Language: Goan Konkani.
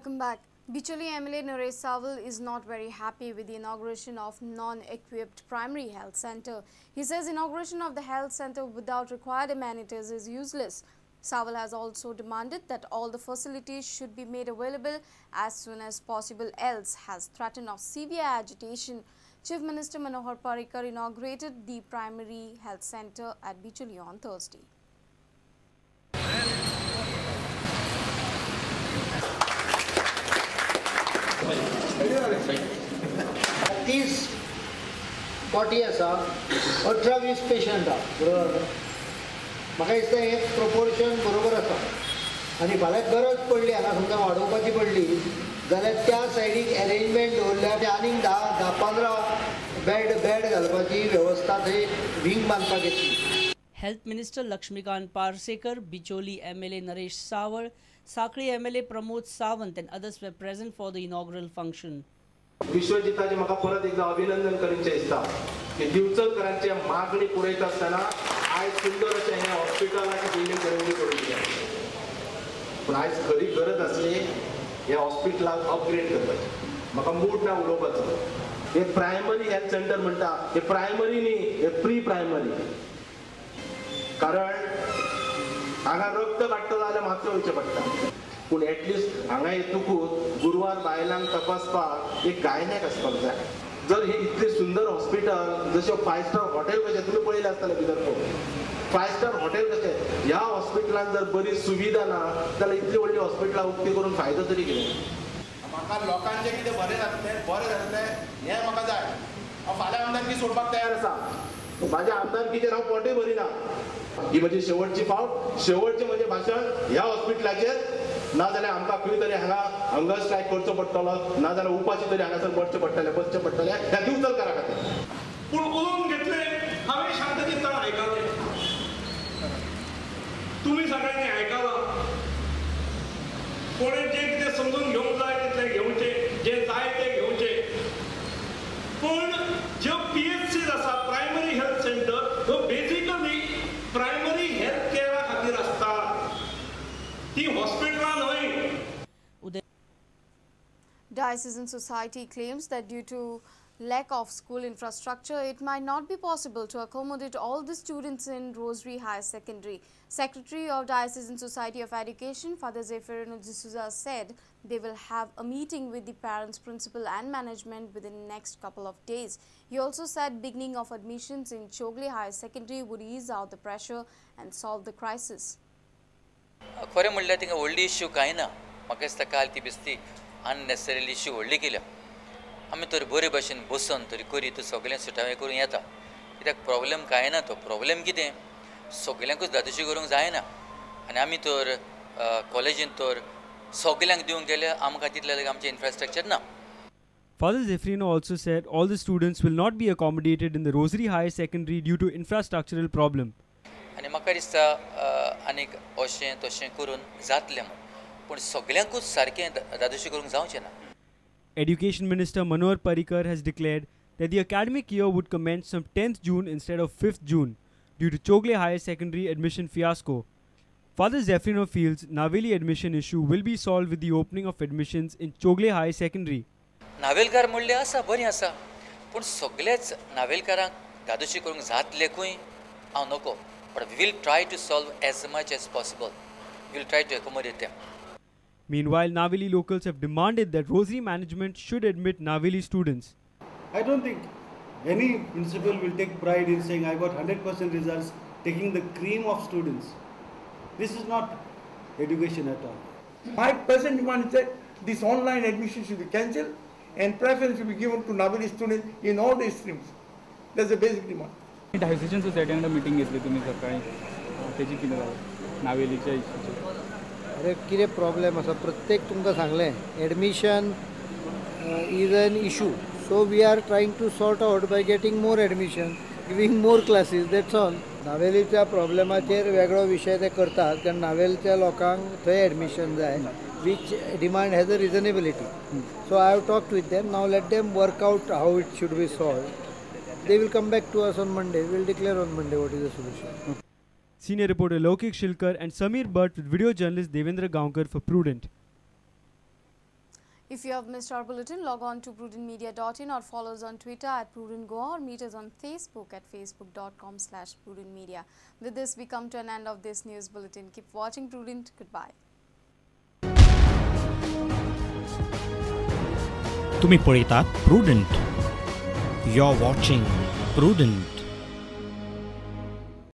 Welcome back. Bicholim MLA Naresh Sawal is not very happy with the inauguration of non-equipped primary health center. He says inauguration of the health center without required amenities is useless. Sawal has also demanded that all the facilities should be made available as soon as possible, else has threatened of severe agitation. Chief Minister Manohar Parrikar inaugurated the primary health center at Bicholim on Thursday. तीस कोटी आसा 18-20 पेशंट आहा बरोबर. म्हाका दिसता हें प्रोपोर्शन बरोबर आसा आनी फाल्यां गरज पडली हांगा समजा वाडोवपाची पडली जाल्यार त्या सायडीक एरेंजमेंट दवरल्यार आनीक 10-15 बेड घालपाची वेवस्था थंय विंग बांदपाक येतली. Health Minister Lakshmikant Parsekar, Bicholim MLA Naresh Sawal, Sakli MLA Pramod Sawant and others were present for the inaugural function. विश्वजिताचे म्हाका परत एकदा अभिनंदन करूंचें दिसता की दिवचलकरांचे मागणी पुरयता आसतना आयज सुंदर अशें हें हॉस्पिटलाची बिल्डींग करून करून दिल्या. पूण आयज खरी गरज आसली ह्या हॉस्पिटलाक अपग्रेड करपाची. म्हाका मूड ना उलोवपाचो. हे प्रायमरी हेल्थ सेंटर म्हणटा, हे प्रायमरी न्ही, हे प्री प्रायमरी. कारण हांगा रक्त काडटा जाल्यार मातशें वयचें पडटा. पूण एटलिस्ट हांगा येतकूच गुरवार बायलांक तपासपाक एक गायनॅक आसपाक जाय. जर हे इतलें सुंदर हॉस्पिटल जशें 5 स्टार हॉटेल कशें तुमी पळयलें आसतलें भितर 5 स्टार हॉटेल कशें ह्या हॉस्पिटलान जर बरी सुविधा ना जाल्यार इतली व्हडली हॉस्पिटलां उक्ती करून फायदो तरी कितें. म्हाका लोकांचें कितें बरें जातलें बरें जातलें हें म्हाका जाय. हांव फाल्यां आमदारकी सोडपाक तयार आसा. म्हाज्या आमदारकीचेर हांव पोटूय भरिना. ही म्हजी शेवटची फावट, शेवटचें म्हजें भाशण ह्या हॉस्पिटलाचेर. ना जाल्यार आमकां खंय तरी हांगा हंगर स्ट्रायक करचो पडटलो, ना जाल्यार उपाशी तरी हांगासर बसचें पडटलें बसचें पडटलें ह्या दिवचलकारा खातीर. पूण उलोवन घेतलें हांवें शांत चित्तान आयकलें, तुमी सगळ्यांनी आयकलां. कोणें जें कितें समजून घेवंक जाय तितलें घेवचें, जें जाय तें घेवचें. पूण ज्यो PHCs आसा प्रायमरी हेल्थ सेंटर ह्यो बेजिकली प्रायमरी हेल्थ केअरा खातीर आसता, ती हॉस्पिटलां न्हय. Diocesan Society claims that due to lack of school infrastructure, it might not be possible to accommodate all the students in Rosary Higher Secondary. Secretary of Diocesan Society of Education, Father Zeferino D'Souza, said they will have a meeting with the parents, principal and management within the next couple of days. He also said beginning of admissions in Chowgule Higher Secondary would ease out the pressure and solve the crisis. खरें म्हणल्यार तिंगा व्हडली इश्यू कांय ना. म्हाका दिसता काल ती बेस्ती अननेसेसरी इश्यू व्हडली केल्या. आमी तर बरे भाशेन बसून तरी करीत सगळें सुटावें करूं येता. कित्याक प्रॉब्लेम कांय ना. तो प्रॉब्लेम कितें, सगल्यांकूच धादोशी करूंक जायना. आनी आमी तर कॉलेजीन तर सगल्यांक दिवंक गेल्यार आमकां तितलें आमचें इन्फ्रास्ट्रक्चर ना. Father Zeferino also said all the students will not be accommodated in the Rosary Higher Secondary due to infrastructural problem. आनी म्हाका दिसता आनीक अशें तशें करून जातलें म्हूण, पूण सगल्यांकूच सारकें धादोशी करूंक जावचें ना. Education Minister Manohar Parrikar has declared that the academic year would commence from 10th June instead of 5th June due to Chowgule Higher Secondary admission fiasco. Father Zeferino feels Naveli admission issue will be solved with the opening of admissions in Chowgule Higher Secondary. Navelkar म्हणले आसा बरें आसा, पूण सगळेच नावेलकारांक धादोशी करूंक जातलेकूय हांव नको. But we will try to solve as much as possible. We will try to accommodate them. Meanwhile, Naveli locals have demanded that Rosary management should admit Naveli students. I don't think any principal will take pride in saying I got 100% results, taking the cream of students. This is not education at all. My present demand is that this online admission should be cancelled and preference should be given to Naveli students in all the streams. That's the basic demand. Diocesan society वांगडा मिटींग घेतली तुमी सकाळी, तेजी कितें जालें नावेलीच्या इश्यूचेर? अरे कितें प्रॉब्लेम आसा प्रत्येक तुमकां सांगलें. Admission is an issue, so we are trying to sort out by getting more admission, giving more classes, that's all. नावेलीच्या प्रॉब्लेमाचेर वेगळो विशय ते करतात कारण नावेलच्या लोकांक थंय एडमिशन जाय, which demand has a reasonability. So I have talked with them. Now let them work out how it should be solved. They will come back to us on Monday. We will declare on Monday what is the solution. Senior reporter Lokik Shilkar and Samir Bhatt with video journalist Devendra Gaonkar for Prudent. If you have missed our bulletin, log on to prudentmedia.in or follow us on Twitter at Prudent Goa or meet us on Facebook at facebook.com/prudentmedia. With this, we come to an end of this news bulletin. Keep watching Prudent. Goodbye. तुम्ही पळयतात Prudent. You are watching Prudent.